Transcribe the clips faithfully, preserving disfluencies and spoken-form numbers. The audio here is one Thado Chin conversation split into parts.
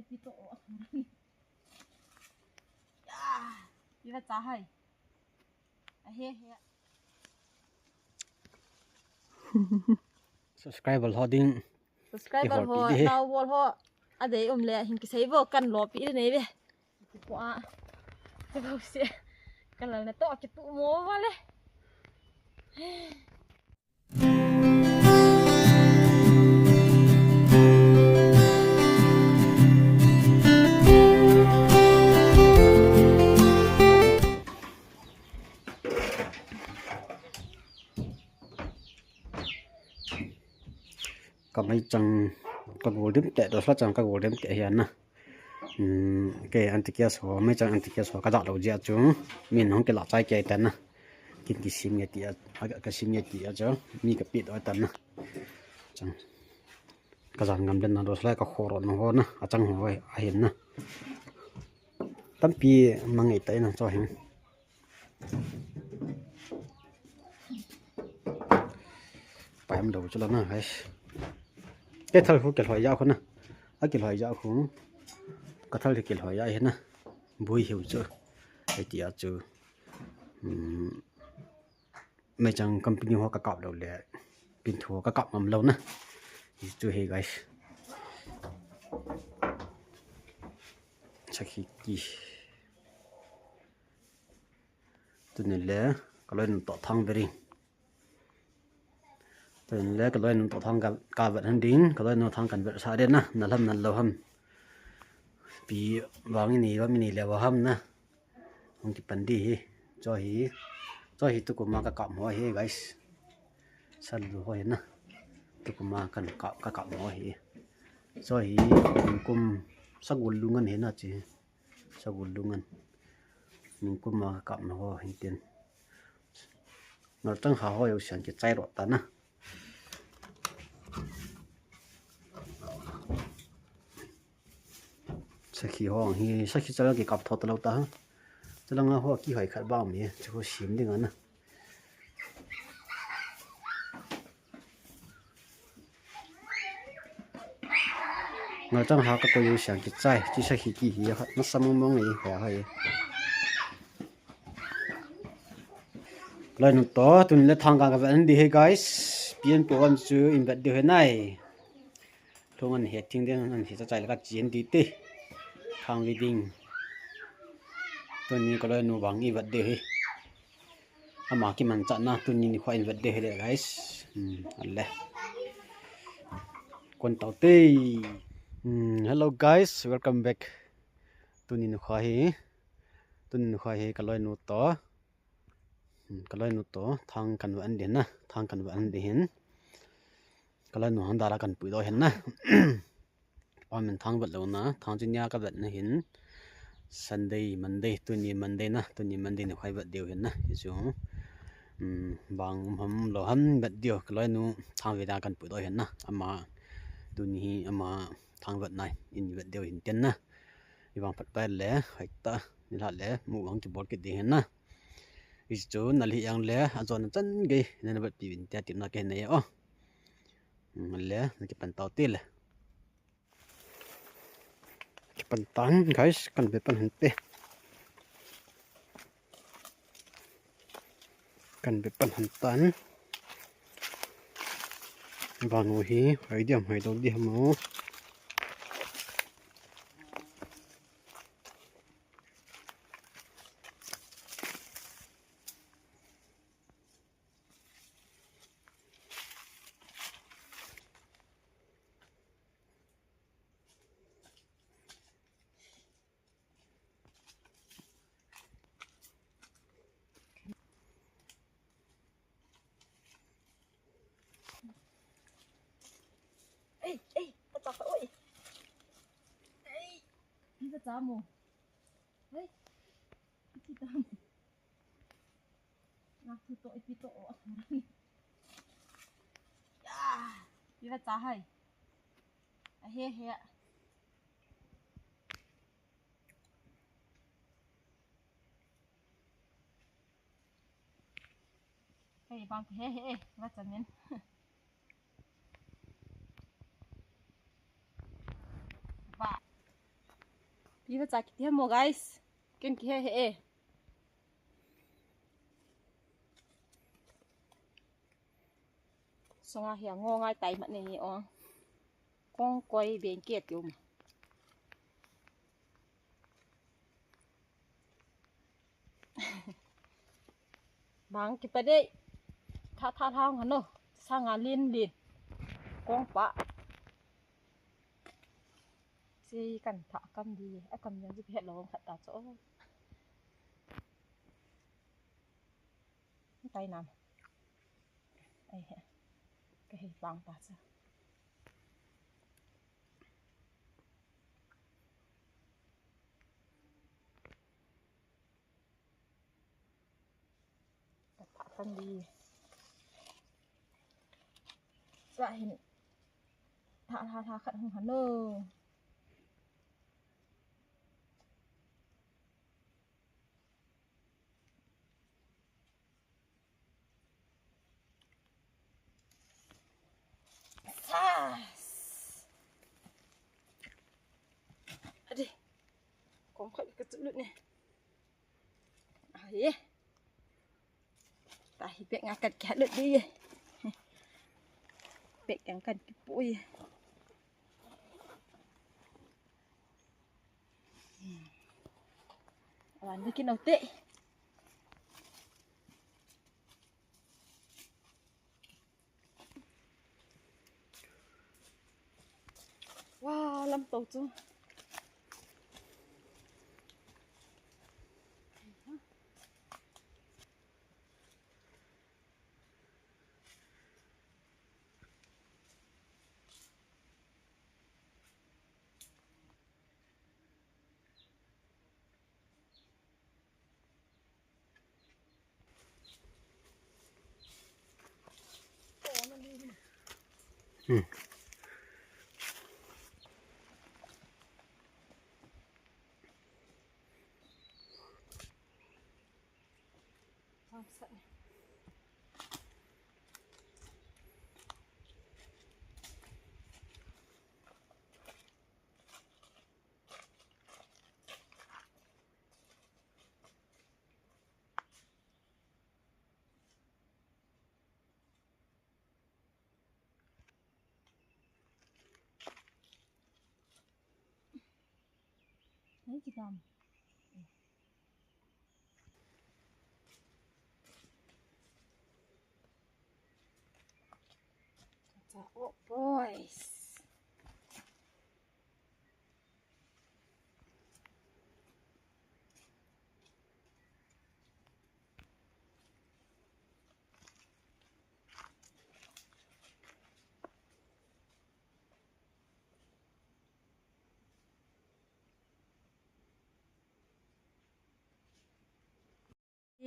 Pi to o. Ya. Pi va cha hai. A he he. Subscriber ho ding. Subscriber ho, nao bol ho. A dei um le hin kisei bo kan lo pi nei ve. Ki po a. Ki po se. Kan la na to ki tu mo va le. Ka meichang ka gol dim te, do sa chang ka gol dim te hian na. Ke anti kia so, meichang anti kia so ka dah lo jia chu. Min hong ke la chai kia ta na. Kin ki sim nge ti a, ka sim nge ti a chu. Mi ka pi do ta na. Chang. Ka jan ngam den na do sa ka kho ro na ho na. A chang ho a hin na. Tampi mangai ta na cho hin. Pai am do chu la na, guys. Ke thal hu ke lhoi ya khu na. A ke lhoi ya khu. Ka thal ke lhoi ya hi na. Bui hiu chu. Ai ti a chu. Meichang company ho ka kap lo le. Pin thu ka kap ngam lo na. Hi chu hi, guys. Sakhi ki. Tuni le, ka loinu to thang ve ring. Tuni le, ka loinu to thang ka, ka vet han ding, ka loinu thang kan vet sa de na, na lam na lo ham. Pi vang ini, va mini le va ham na. Hong ki pan di hi. Cho hi, cho hi tu kuma ka kap mo hi, guys. Sal du ho hi na. Tu kuma kan ka, ka kap mo hi. Cho hi, kum sagul lungan hi na chi. Sagul lungan. Ningkum a ka kapna ho hin tin. Ngal tang ha ho yo sian ki chai ro ta na. Sakhi ho hi, sakhi chala ki kap tho ta lo ta. Chala nga ho ki hoi khat ba mi, chu ho sim ding ana. Ngal chang ha ka koi u siang ki chai, chi sa hi ki hi kha, na sa mong mong e, ha ha e. Loinu to, tun le thang ka ka vet di he guys. Pian po an chu in vet di he nai. Thong an he thing den an he cha chai la ka chin di te. Thang vi ding. Tuni ka loinu bang i vet di he. Ama kimanchahna tuni nikho in vet ding hile guys. Hmm, ale. Kon tau te. Hmm, hello guys, welcome back. Tuni nikho hi. Tuni nikho hi ka loinu to. Hmm, ka loinu to. Thang kan vet ding na. Thang kan vet ding hin. Ka loinu hon dala kan pui do hin na. Pa min thang vet lo na, thang chi nia ka vet na hin. Sunday, Monday, tuni Monday na, tuni Monday ni khoi vet diu hin na. Hi chu, um, bang um ham lo ham vet diu, ka loinu thang ve da kan pu do hin na. Ama, tuni hi ama thang vet nai, in vet diu hin tin na. I bang phat pai le, hai ta, ni la le, mu bang ki bol ki di hin na. Hi chu, na li yang le, a zon chan gei, na na vet pi vin tia ti na ke na ye o. Ngal le, na ki pan tau ti le. Kipan tan, guys, kan be pan han te. Kan be pan han tan. Vanu hi, hai diam, hai dau diam o. Ei, ei, ka chak oi. Ei, ka chak mo. Ei, ka chak mo. Nak tu to, ipi to, oh, aku lagi. Ya, iba tahai. Ahe, he. Hei, bang, he, he, iba tamin. Ba. Iva cha kiti mo, guys. Ken kihe he e. Sunga hi a ngo ngai tai mat nei o. Kong koi beng ke tiu ma. Bang kipa dei. Tha tha thang hano. Sanga lin lin. Kong pa. Si kan tha kam di. A kam yang di phet lo khat ta cho. Kai nam. Ai he. Ka hei pang ta cha. Ka tha kan di. Sa hin. Tha tha tha khat hung hano. Sas. Ade. Kong khat ka tulut ne. Ai. Tahi bek nga kan kihalut di. Bek yang kan kipui. Awan bikin ote. Wah, lam to chu. Nei kidam. Cha, oh, boys.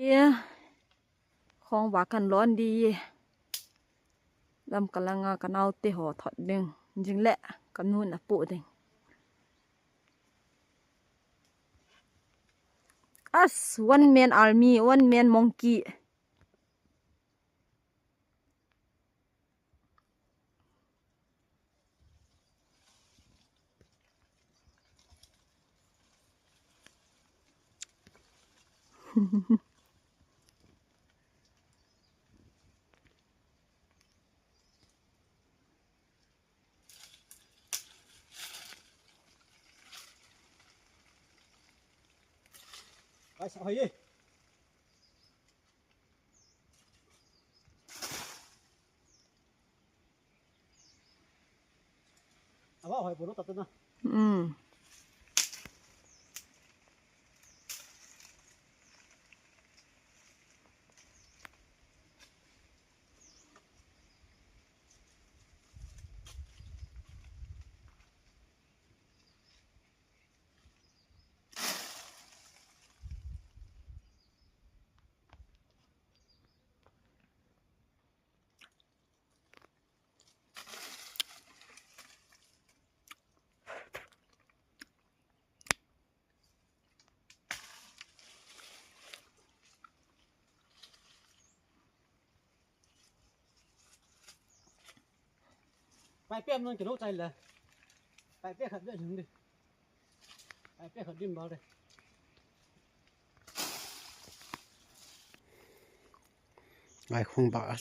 Ye, khong va kan lon di ye. Lam kalanga ka naote ho thot ding, jing le ka nu na pu ding. As one man army, one man monkey. Ai, sa hoi e. Aba hoi bolo tatna. Hmm. Pai pe am non kilo chai la. Pai pe khat ve jing di. Ai, khong ba.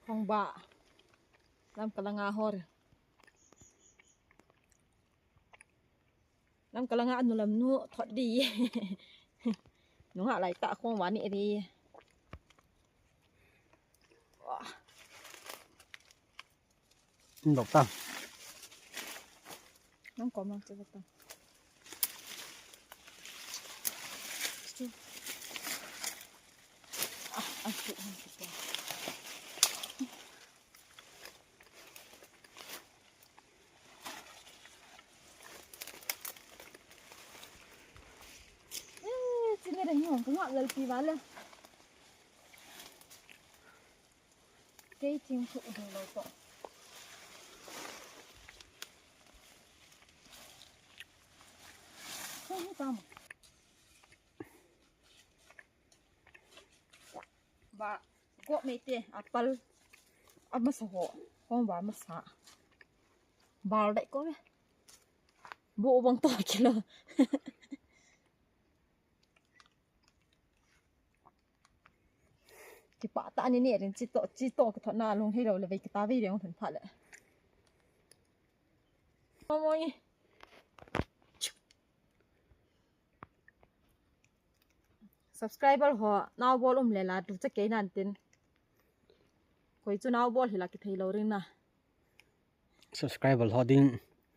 Khong ba. Lam kalanga hor. Lam kalanga anu lam nu thot di. Nunga lai ta khong ba ni di. Wah. Dok ta. Nang ko mang che ta. Ah, ah, ah, ah. Eh, chini re ni hong ko ngap lal pi ba le. Kei ching thu ding lo to. Kei hi tam. Ba, go me te, apple. Amasa ho, hong ba masa. Bal dai ko me. Bu bang to kilo. Kipa ta ni ne rin chi to, chi to ka thot na long hei lo le vei ka ta vei reng thon pha le. Amo ngi. Subscriber ho, nao bol um le la, tu cha kei nan tin. Koi chu nao bol hi la ki thei lo rin na. Subscriber ho ding.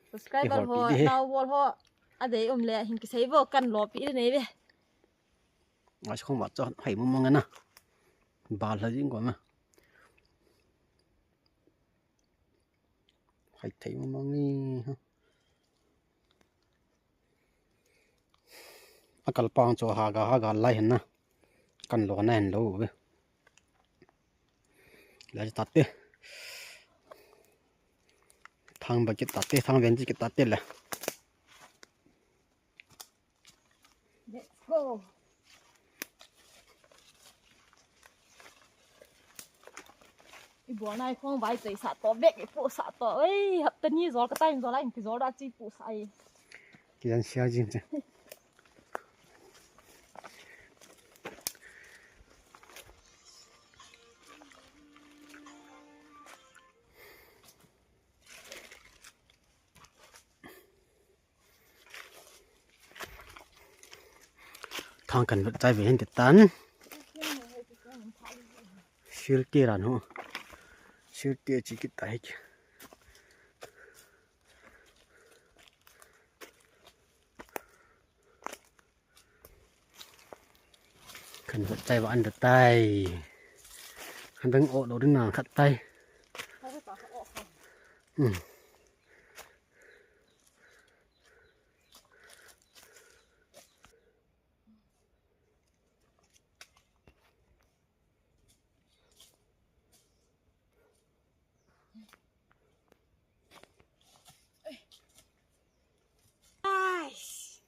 Subscriber ho, nao bol ho. A dei um le, hin ki sei vo kan lo pi nei ve. Mas khong ba cho, hai mo mong na. Ba la ding ko na. Hai thei mo mong ni. A kal pang cho ha ga, ha ga lai hen na. Kan lo na hen lo ve. Lai tate. Thang ba ki tate, thang ven ki tate le. Let's go. I bol nai khong vai chei sa to bek i pu sa to. Ei, hapta ni jol ka time jol a in ki jol da chi pu sa i. Ki jan sia jing che. Thang kan vet chai ve hin te tan. Sil te ran ho. Sil te chi kit ta hi. Kan vet chai va an da tai. Han dang o lo ding na khat tai. Hmm. Nice.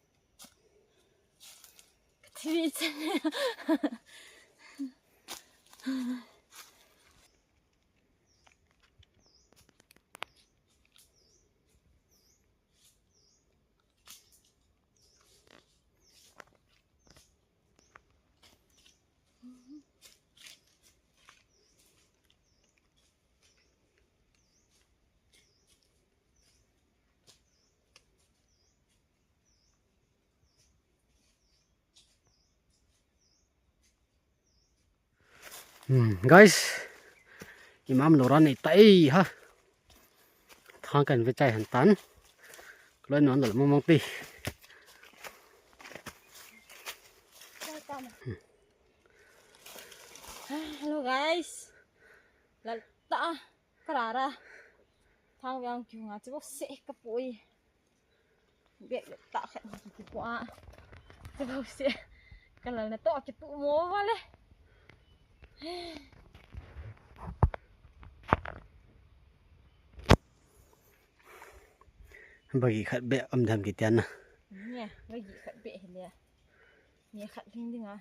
Hmm, guys, imam lo ran nei ta ei ha. Thang kan ve chai han tan. Kaloi non lal mong mong ti. Hello guys. Lal ta. Karara. Thang vang kiu nga chibo se ka pui. Bek le ta khat ki pua. Chibo se. Kalal na to ki tu mo vale. Bagi khat be am dam ki tian na. Nia, bagi khat be hi le. Nia khat hing ding a.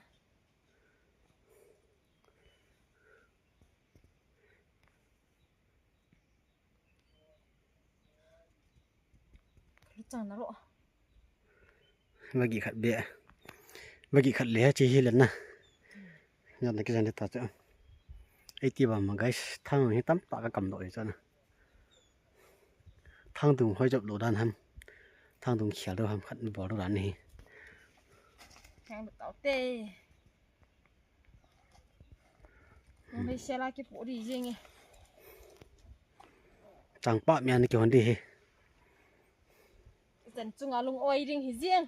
Kalu chang na ro. Vagi khat be. Vagi khat le ha chi hi le na. Jan na ki jan ta cha. Ei ti ba ma guys, thang hi tam ta ka kam do hi cha na. Thang dung hoi jop lo dan ham. Thang dung khial do ham khat bol do dan hi. Thang do tau te. Nung dei sela ki pu di jing e. Chang pa mi an ki hon di hi. Chan chunga lung oi ding hi jing.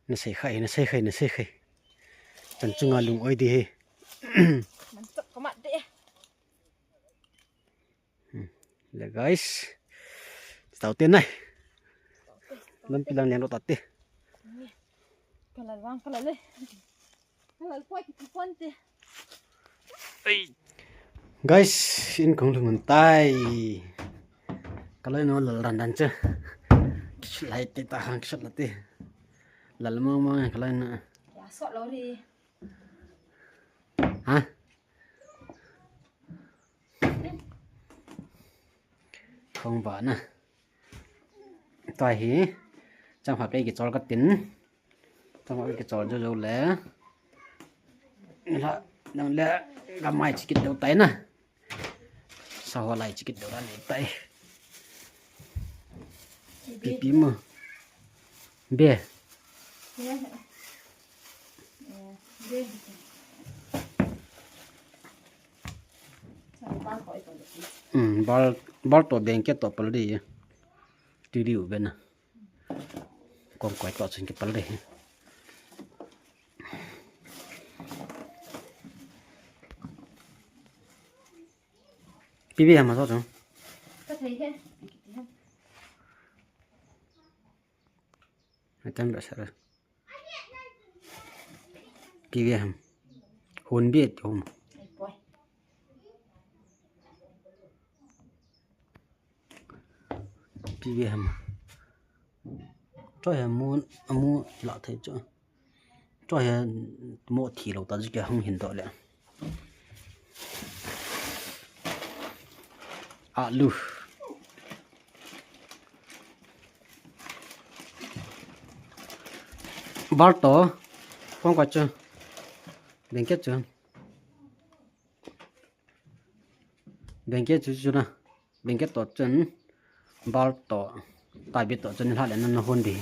Na sei khai, na sei khai, na sei khai. Chan chunga lung oi di hi. Man chak ka mat de. Hmm. Le guys. Tau te nai. Lam pilang leng lo ta te. Kalal wang kalal le. Kalal poi ki pon te. Ei. Guys, in kong lu ngun tai. Kalal no lal ran dan che. Kichut lai te ta hang kichut la te. Lal mo mo kalal na. Ya so lo ri. Ha? Khong ba na. Tua hi. Chang pha kei kichol ka tin. Chang pha kei kichol jo jo le. La, nang le, ga mai chikit deu tai na. Sa ho lai chikit deu la nei tai. Pipi mo. Be. Hmm, bal, bal to bengke to pal di. Ti di u bena. Kong koi to chun ke pal di. Pipi ham so chung. Ka thei he. Atam ba sara. Pipi ham. Hun bi et hum. Pipi ham. Cho he mu, mu la thei cho. Cho he mo thi lo ta ji ke hung hin to le. Alu. Bal to. Kong ka chu. Bengke chu. Bengke chu chu na. Bengke to chun. Bal to. Tabi to chun hla le na na hon di.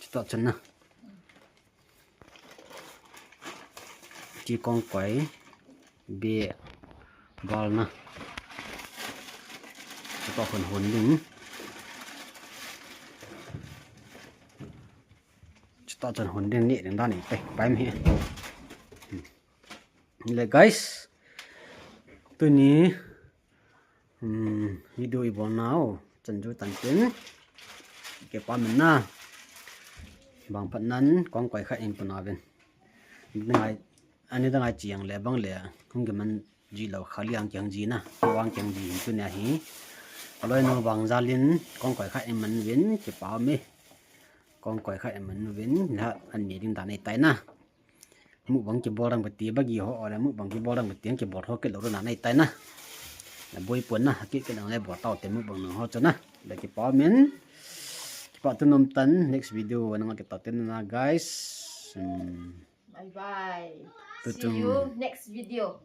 Chu to chun na. Ti kong koi. Be. Bal na. Chu to hon hon ding. Chu to chun hon ding ni ding dan ni te. Pai mi. Le guys, tuni, um, video i bol nau, chan chu tan tin, ke pa min na, bang phat nan, kong koi khat in puna vin. Ngai, ani da ngai chiang le bang le, kong ke man ji lo kha liang kiang ji na, wang kiang ji hin tuni hi. Aloi no bang jalin, kong koi khat in man vin, ke pa mi. Kong koi khat in man vin, la an ni ding dan nei tai na. Mukbang kibol dang kati bagi ho, ole mukbang kibol dang kati, kibol ho kilo runa nei tai na. Na boi pon na, hakit ke nang le bol tau te mukbang nang ho chu na. Le kipa min. Kipa thu nom tan, next video nang kipa te na guys. Hmm. Bye bye. Tutum. See you next video.